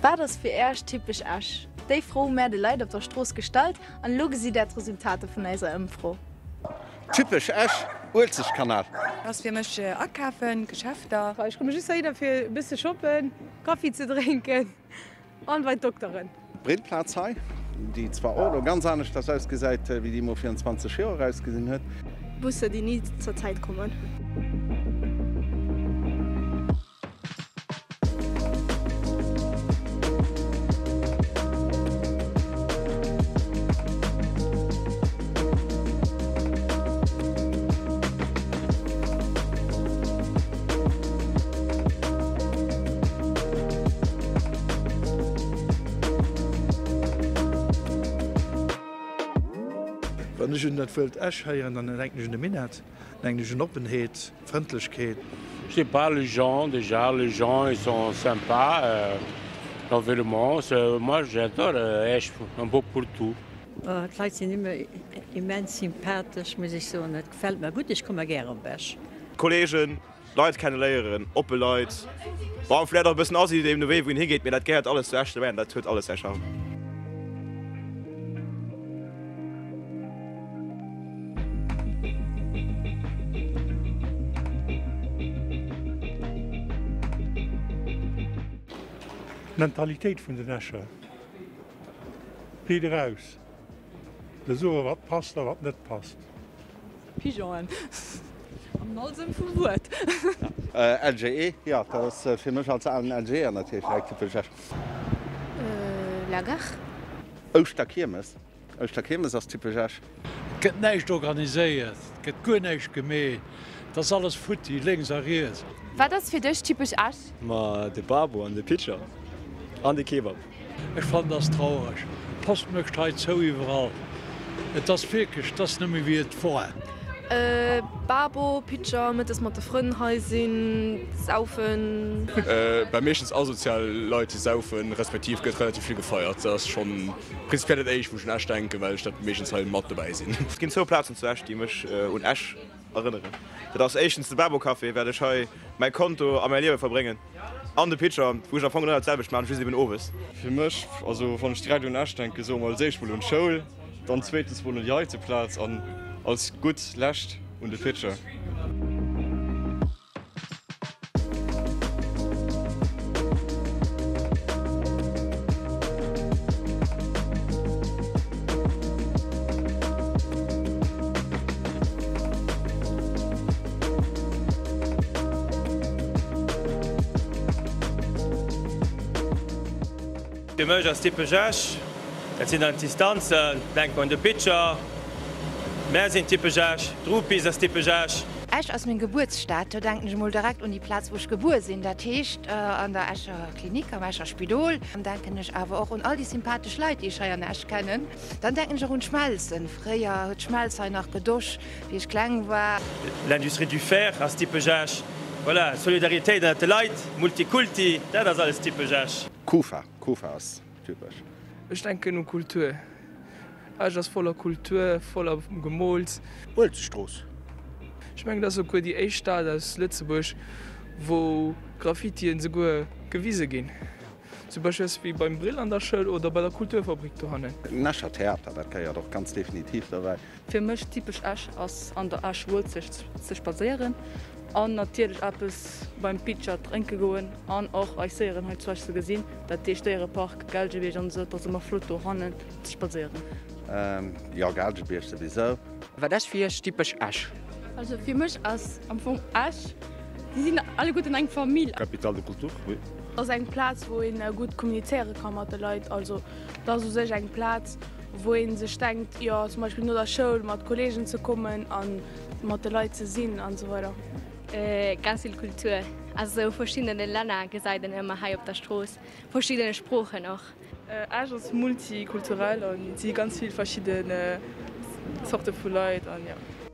Wat ass fir Äech typesch Esch? Déi Fro hu mär de Leit op der Strooss gestallt an elo gesitt där d'Resultater vun eiser Ëmfro. Typesch Esch, Uelzechtkanal. Ass fir mech akafen, Geschäfter. Ech komme just heihinner fir e bësse shoppen, Kaffi ze drénken an bei d'Dokteren. D'Brillplaz hei, déi zwar och elo ganz aneschters ausgesäit, wéi déi mol virun 20 Joer ausgesinn huet. Busser, déi ni zur Zäit kommen. Wann ech un dat Wuert Esch héieren, dann denken ech un de Minett, dann denken ech un Oppenheet, Frëndlechkeet. Je sais pas, les gens déjà, les gens ils sont sympas, l'environnement, moi j'adore Esch un peu pour tout. D'Leit sinn ëmmer immens sympathesch, muss ech soen. Et gefält mer gutt, ech komme gär op Esch. Kollegen, Leit kenne léieren, oppe Leit, bon vläit och e bëssen Assi deemno wéi wou een higeet, mee dat gehéiert alles zu Esch dobäi an dat huet alles säi Charme. D'Mentalitéit vun den Escher. Riit eraus, se soe wat passt a wat net passt. Pigeonen, am all Sënn vum Wuert. LGE, jo, dat ass fir mech als alen LGEer natierlech direkt typesch Esch. La Gare. Ouschterkiermes, Ouschterkiermes ass typesch Esch. Et gëtt näischt organiséiert, et gëtt guer näischt gemeet, et ass alles futti, lénks a riets. Wat ass fir dech typesch Esch? Ma de Babo an de Pitcher an de Kebab. Ech fannen ass traureg. D'Post mécht hei zou iwwerall. Et ass wierklech, et ass net méi wéi et wor. Babo, Pitcher, mëttes mat de Frënn hei sinn, saufen. Bei meeschtens asozial Leit déi saufen, respektiv gëtt relativ vill gefeiert. Dat ass schonn prinzipiell dat éischt wou ech un Esch denken, well ech dat meeschtens hei mat dobäi sinn. Et ginn zwou Plazen zu Esch déi mech un Esch erënneren. Dat ass éischtens de Babo Café, well ech hei mäi Konto a mäi Liewe verbréngen. An de Pitcher, wou ech am Fong genau dat selwecht maachen, just eben owes. Fir mech, also wann ech direkt un Esch denken, soe mer als éischt mol un d'Schoul, dann zweetens mol un déi heite Plaz an als gutt lescht un de Pitcher. Fir mech ass typesch Esch, dat sinn dann d'Distanzen, denk mer un de Pitcher, mär sinn typesch Esch, d'Rupis ass typesch Esch. Esch ass meng Gebuertsstad, do denken ech emol direkt un déi Plaz wou ech gebuer sinn, dat heescht an der Escher Klinik, am Escher Spidol. Dann denken ech awer och un all déi sympathesch Leit déi ech hei an Esch kennen. Dann denken ech och un d'Schmelzen, fréier huet d'Schmelz hei nach gedosch wéi ech kleng war. L'industrie du fer ass typesch Esch. Voilà, Solidaritéit ënnert de Leit, Multikulti, dat ass alles typesch Esch. Kufa, Kufa ass typesch. Ech denken u Kultur. Esch ass voller Kultur, voller Gemools. Uelzechtstrooss. Ech mengen, et ass souguer déi éischt Stad aus Lëtzebuerg, wou Graffitien souguer gewise ginn. Sou beispillsweis wéi beim Brill an der Schoul oder bei der Kulturfabrik dohannen. Den Escher Theater, dat gehéiert och ganz definitiv dobäi. Fir mech typesch Esch ass an der Esch-Uelzecht ze spadséieren an natierlech eppes beim Pitcher drénke goen an och eis Déieren hei zu Esch ze gesinn, dat heescht Déierepark, Gelgebierg an esou, et ass ëmmer flott dohannen ze spadséieren. Jo, Gelgebierg souwisou. Wat ass fir iech typesch Esch? Also fir mech ass am Fong Esch, déi sinn alleguerten eng Famill. Capitale de culture, oui. Ass eng Plaz wou een gutt kommunizéiere ka mat de Leit, also et ass u sech eng Plaz wou een sech denkt, jo zum Beispill no der Schoul mat Kollegen ze kommen a mat de Leit ze sinn an esou weider. Ganz vill Kultur, also sou verschiddene Länner gesäit een ëmmer hei op der Strooss, verschiddene Sproochen och. Esch ass multikulturell an et si ganz vill verschidden Zorte vu Leit an jo.